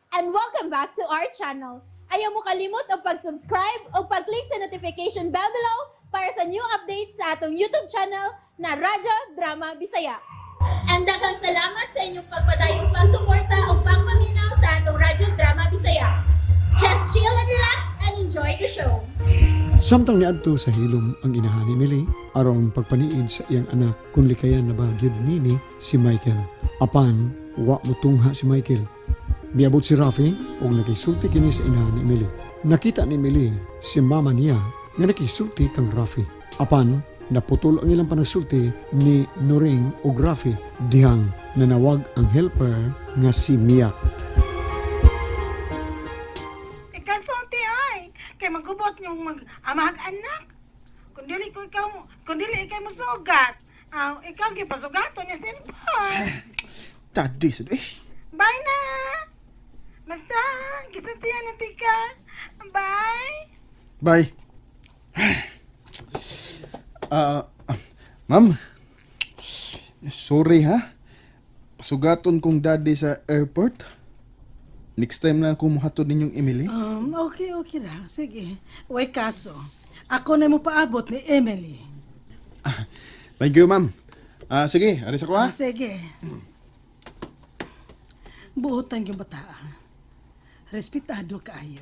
And welcome back to our channel. Ayaw mo kalimot og pag-subscribe o pag-click sa notification bell below para sa new updates sa atong YouTube channel na Radyo Drama Bisaya. And daghang salamat sa inyong pagpadayong pagsuporta o pagpaminaw sa atong Radyo Drama Bisaya. Just chill and relax and enjoy the show. Samtang niadto sa hilom ang inahan ni Emily aron pagpaniid sa iyang anak kung likayan na ba gyud nini si Michael. Apan wa motungha si Michael. Miabot si Rafi ug nakisulti kini sa inahan ni Emily. Nakita ni Emily si mama niya nga nakisulti kang Rafi. Apan naputol ang ilang panagsulti ni Noring ug Rafi dihang nanawag ang helper nga si Miak. Ikaw sulti ay, kay magubot yung mag amahag anak. Kung dili ko ikaw, kung dili ikaw mo sugat, ah, ikaw gipasugaton niya cellphone. Tadi sa eh. Bye na. Basta, gisultihan na tika. Bye. Bye. Ah, ma'am. Sorry ha. Pasugaton kong daddy sa airport. Next time na ako muhatod ninyong Emily. Okay, okay ra. Sige. Way kaso. Ako na mo paabot ni Emily. Thank you, ma'am. Ah, sige, aris ako ha. Ah, sige. Buotan yung bata. Respetado kaayo.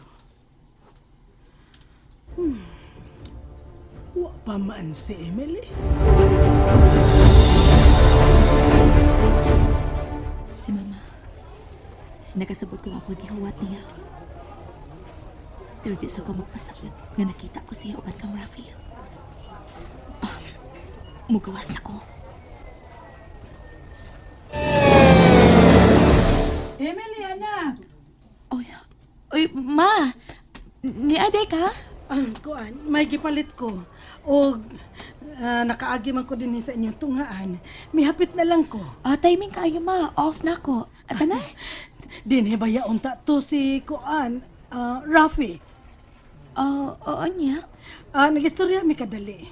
Wa pa man si Emily. Si Mama. Nakasabot ko ako gihuwat niya. Pero di sa ko magpasabot nga nakita ko siya uban kang Rafi. Ah, mugawas na ko. Emily, anak. Oy, oy, ma! Ni-ade ka? Ah, kuan, may gipalit ko. O nakaagi man ko din sa inyong tunghaan. Mihapit na lang ko. Ah, timing kaayo ma. Off na ko. Ata na? Dinhi ba yaon ta to si kuan, Rafi. Oo, oo niya. Ah, nagistorya mi kadali.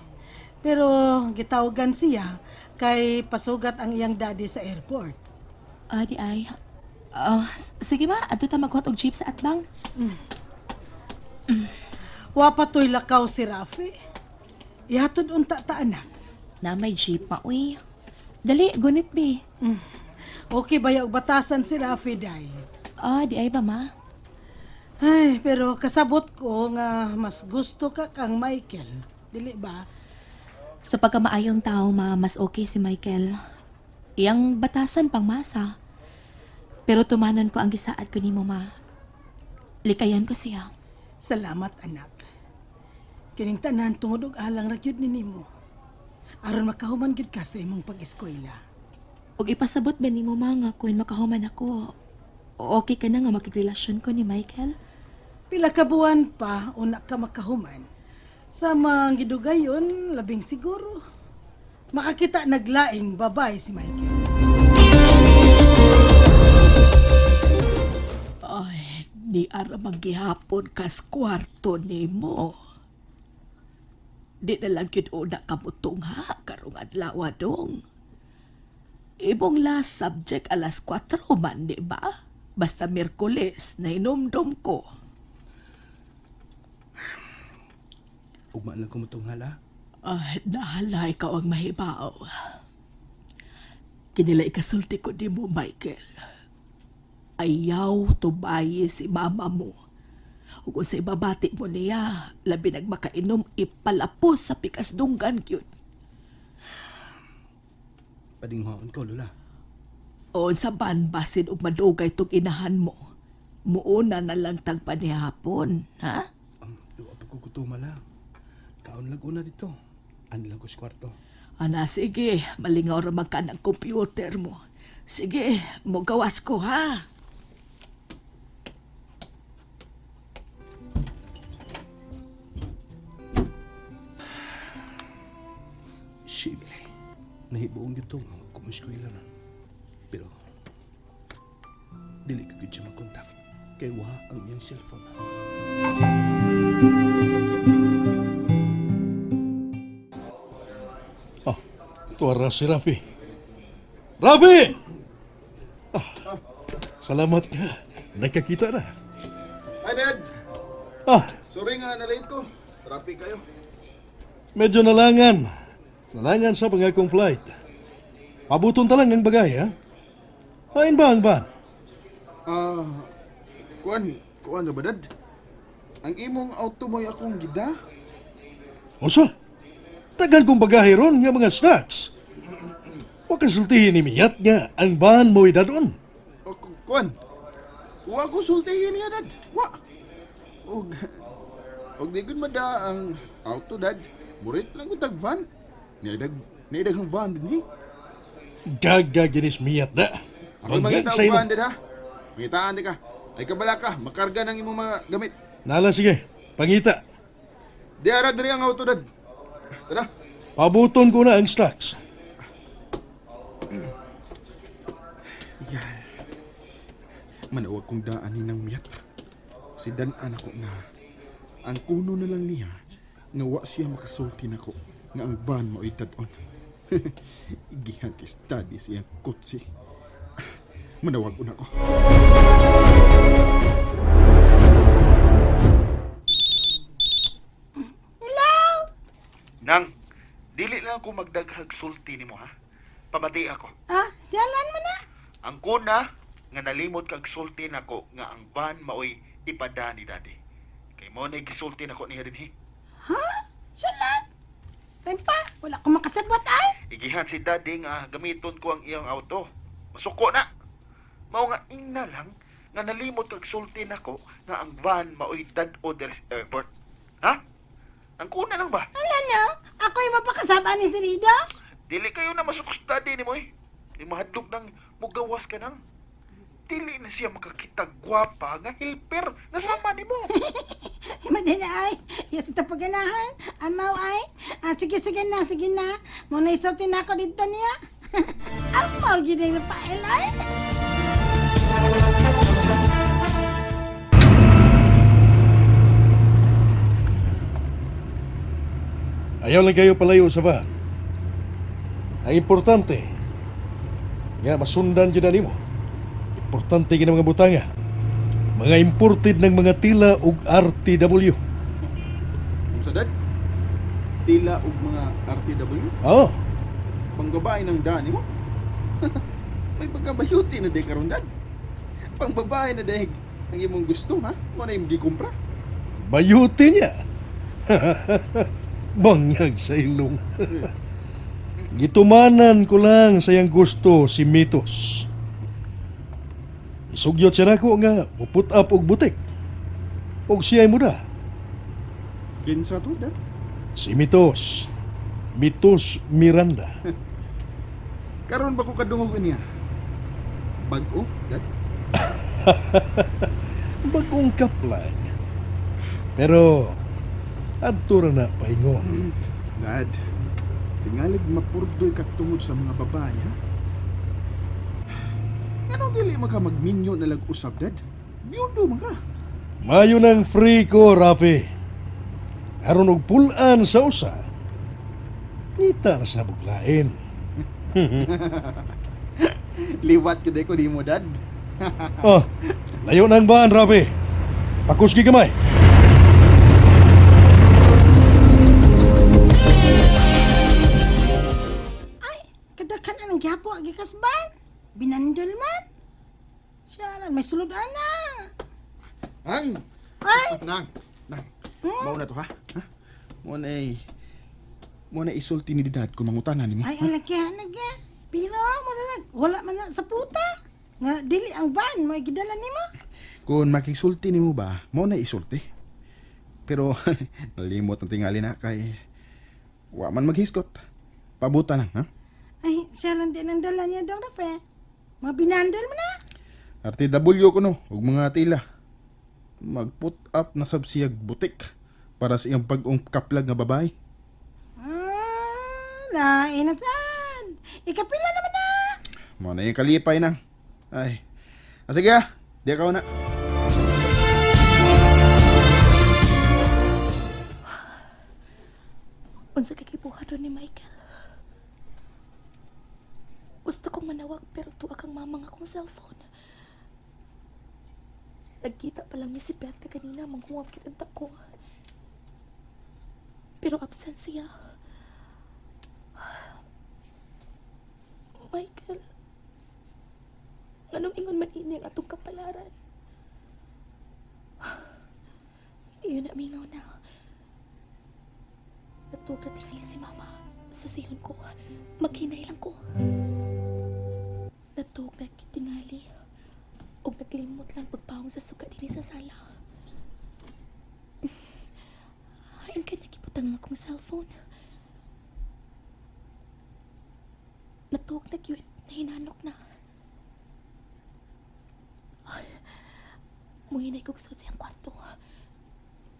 Pero gitawagan siya kay pasugat ang iyang daddy sa airport. Ah, di ay. Ah, sige ma, adto ta maghuwat og jeep sa atbang. Wa pa to'y lakaw si Rafi. Ihatod unta ta anak. Na may jeep ma, uy. Dali, gunit bi. Okay ba og batasan si Rafi day? Ah, di ay ba ma? Ay, pero kasabot ko nga mas gusto ka kang Michael. Dili ba? Sa pagkamaayong tao, ma, mas okay si Michael. Iyang batasan pang masa. Pero tumanan ko ang gisaad ko nimo, ma. Likayan ko siya. Salamat anak. Kining tanan tungod og alang ra gyud ni nimo. Aron makahuman gyud ka sa imong pag-eskwela. Ug ipasabot ba nimo, ma, nga kun makahuman ako, okay ka na nga makigrelasyon ko ni Michael? Pila ka buwan pa una ka makahuman. Sa mga gidugayon, labing siguro. Makakita naglaing babay si Michael. Ay, ni ara manggihapon kas kwarto nimo. Di na lang gyud una kamutong ha, karong adlaw dong. Ibong last subject alas 4 man, di ba? Basta Miyerkules, nainomdom ko. Ugma lang ko mutunghala. Ay, nahala ikaw ang mahibaw. Kinila ikasulti ko di mo, Michael. Ayaw tumayi si mama mo. Ug sa ibabati mo niya, labi nagmakainom ipalapos sa pikas dunggan gyud. Padinghoon ko, Lola. O sa ban basin og madugay tong inahan mo. Muuna na lang tagpanihapon, ha? Wa pa ko gutuma la. Kaon lang una dito. Ani lang ko sa kwarto. Ana, sige, malingaw ra man ka ng computer mo. Sige, mogawas ko ha. Si Emily. Nahibuong dito nga ko eskwela na. Pero dili ko gyud siya makontak kay wa ang iyang cellphone. Oh, tuwara si Rafi. Rafi! Ah, salamat ka. Nakakita na. Hi, Dad! Ah, Sorry nga, na-late ko. Traffic kayo. Medyo nalangan. Nalangan sa pangakong flight. Pabuton ta lang ang bagay, ha? Hain ba ang van? Ah, kuan, kuan ra ba, Dad? Ang imong auto mo'y akong gida? Usa, tagal kong bagahe ron nga mga snacks. Wa ka sultihin ni Miyat nga ang van mo'y dadon. O, kuan, wa ko sultihin niya, Dad. Wa. Og, og di gud mada ang auto, Dad. Murit lang ko tag van. Nidag, nidag ang van din, eh. Gagaginis Miyat da. Ako Bangag mangita sa og ilo. van, Dad, ha? Mangitaan di ka. Ay kabala ka, makarga ng imong mga gamit. Nala sige, pangita. Di ara diri ang auto, Dad. Tara. Pabuton ko na ang snacks. Yeah. Manawag kong daan ni ng miyat. Si Dan-an ako na. Ang kuno na lang niya, nga wa siya makasulti nako nga ang van mo dad-on. Igihan kay study siya kotse. Manawag una ko. Hello? Nang, dili lang ako magdaghag sulti nimo ha. Pamati ako. Ah, siyalan mo na. Ang kuna nga nalimot kag sulti nako nga ang van maoy ipada ni daddy. Kay mo na gisulti nako niya dinhi. Ha? Siyalan? Time pa, wala ko makasabot ay. Igihan si daddy nga gamiton ko ang iyang auto. Masuko na. Mao nga ingna lang nga nalimot kag sulti nako nga ang van maoy dad-o diri sa airport. Ha? Ang kuna lang ba? Ala no, ako'y mapakasaba ni Sirido. Dili kayo na masukos daddy ni mo eh. Di mahadlok nang mugawas ka nang. Dili na siya makakita gwapa nga helper na sama ni mo. Madin ay, yes ito paganahan. Amaw ay. Ah, sige, sige na, sige na. Muna isulti na ako dito niya. Amaw, gini na pael ay. Ayaw lang kayo palayo sa van. Ang importante, nga masundan dyan na nimo. Importante gina mga butanga. Mga imported ng mga tila ug RTW. Unsa dad? Tila og mga RTW? Oo, Pangbabae ng daan mo? May pagkabayuti na day karon dad. Pangbabae na day ang imong gusto ha? Mo na imong gikumpra. bayuti niya. Bangag sa ilong. Gitumanan ko lang sa iyang gusto si Mitos. Isugyot siya nako nga muput up og butik. Og siya'y muda. Kinsa to dad? Si Mitos. Mitos Miranda. Karon ba ko kadungog niya? Bag-o, dad? Bagong kaplag. Pero, adto ra na paingon. Dad, tingalig mapurdoy ka tungod sa mga babae, ha? Anong dili man ka magminyo na lag-usab, dad? Biyudo man ka. Mayo ng free ko, Rafi. Aron og pulan sa usa. Ngita na sa buglain. Liwat ko ko di mo, dad. Oh, layo na ang baan, Rafi. Pakusgi gamay. Ay, kadakan anang gihapo agi kasban. Binandol man. Siyalan, may sulod ana. Ang! Ay! Nang! Nang! Mao na to, ha? Ha? Mo na ay... Mo na isulti ni dad kung mangutana nimo. Ay, ang laki lagi. Pero, mo na lang, wala man na sa puta. Nga, dili ang van, mo gidala nimo. Kung makisulti nimo ba, mo na isulti. Pero nalimot ang tingali na kay wa man maghiskot. Pabuta lang, ha? Ay, siya lang din ang dala niya daw na fe. Mga binandol mo na. RTW ko no, ug mga tila. Mag-put up na sab siyag butik para sa iyang bag-ong kaplag nga babae. Ah, lain na sad. Ikapila naman na. Mo na yung kalipay na. Ay. Ah, sige ah, di ka na. Unsa kay gibuhat ni Michael? Gusto kong manawag pero tuwa kang mamang akong cellphone. Nagkita pa lang niya si Beth kaganina, manghuwam kinunta ko. Pero absent siya. Michael, nganong ingon man ini ang atong kapalaran? Iyon na mingaw na. Natuog na tingali si Mama. Susihon ko. Maghinay lang ko. Natuog na kitingali. Og naglimot lang pagpahong sa suka dinhi sa sala. Hain kanya gibutang ang akong cellphone. Natuog na gyud, nahinanok na. Ay, muhinay kog suod sa iyang kwarto.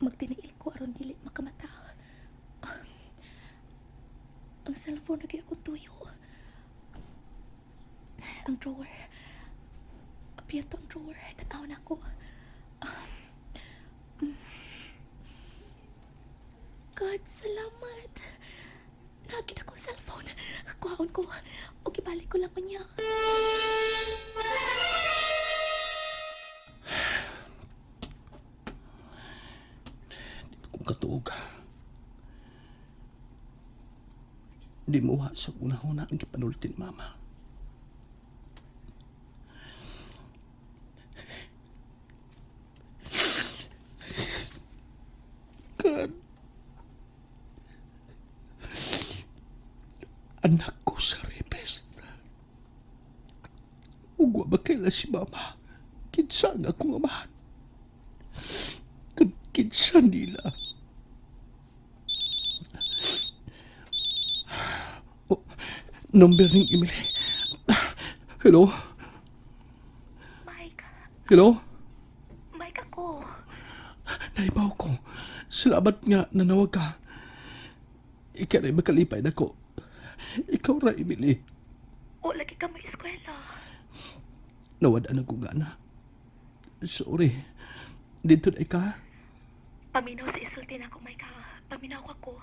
Magtiniil ko aron dili makamata. Ang cellphone na akong tuyo. Ang drawer. Apiyerto ang drawer. Tanaw na ako. God, salamat. Nakita ko ang cellphone. Kuhaon ko. O ibalik ko lang niya. Kung katuog. Di mo wa sa una-una ang gipanultin, Mama. God. Anak ko sa rapist. Ugwa ba kaila si Mama? Kinsa nga akong amahan? Kinsa nila? Oh, number ng Emily. Hello? Mike. Hello? Mike ako. Naibaw ko. Salamat nga nanawag ka. Ikaw na makalipay na ko. Ikaw ra, Emily. O lagi ka may eskwela. Nawad-an ako gana. Sorry. Dito na ika. Paminaw sa isulti na ako, Mike ha. Paminaw ako.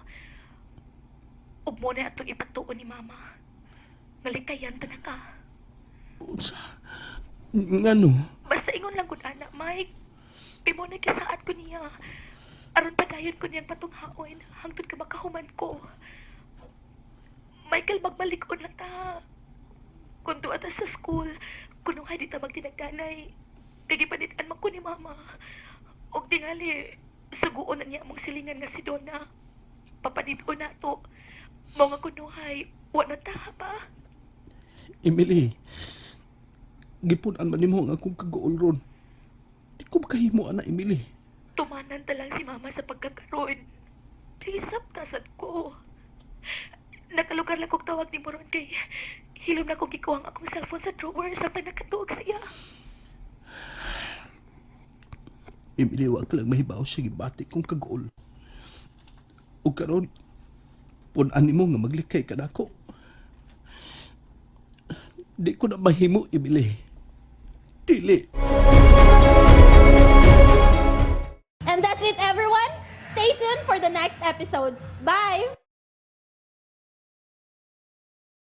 Ug mo na atong ipatuon ni Mama. Nalikayan ta na ka. Unsa? Ngano? Basta ingon lang gud ana, Mike. Imo na kisaad ko niya. Aron padayon ko niyang patunghaon hangtod ka makahuman ko. Michael, magbalik na ta. Kung duwa ta sa school, kunuhay di ta magtinagdanay. Kay gipanitan man ko ni Mama. Og tingali, suguon na niya among silingan nga si Donna. Papanid-on na to. Mao nga kunuhay, wa na ta pa. Emily, gipunan man nimo ang akong kaguol ron. Di ko makahimo ana, Emily. Tumanan ta lang si Mama sa pagkakaroon. Please, sabtasan ko. Nakalugar lang kong tawag ni Moron kay hilom na kong gikuha ang akong cellphone sa drawer sa nakatuog siya. Emily, wa ka lang mahibaw sa gibati kong kaguol. O karon, punan nimo nga maglikay ka nako. Di ko na mahimo, Emily. Dili. And that's it, everyone. Stay tuned for the next episodes. Bye!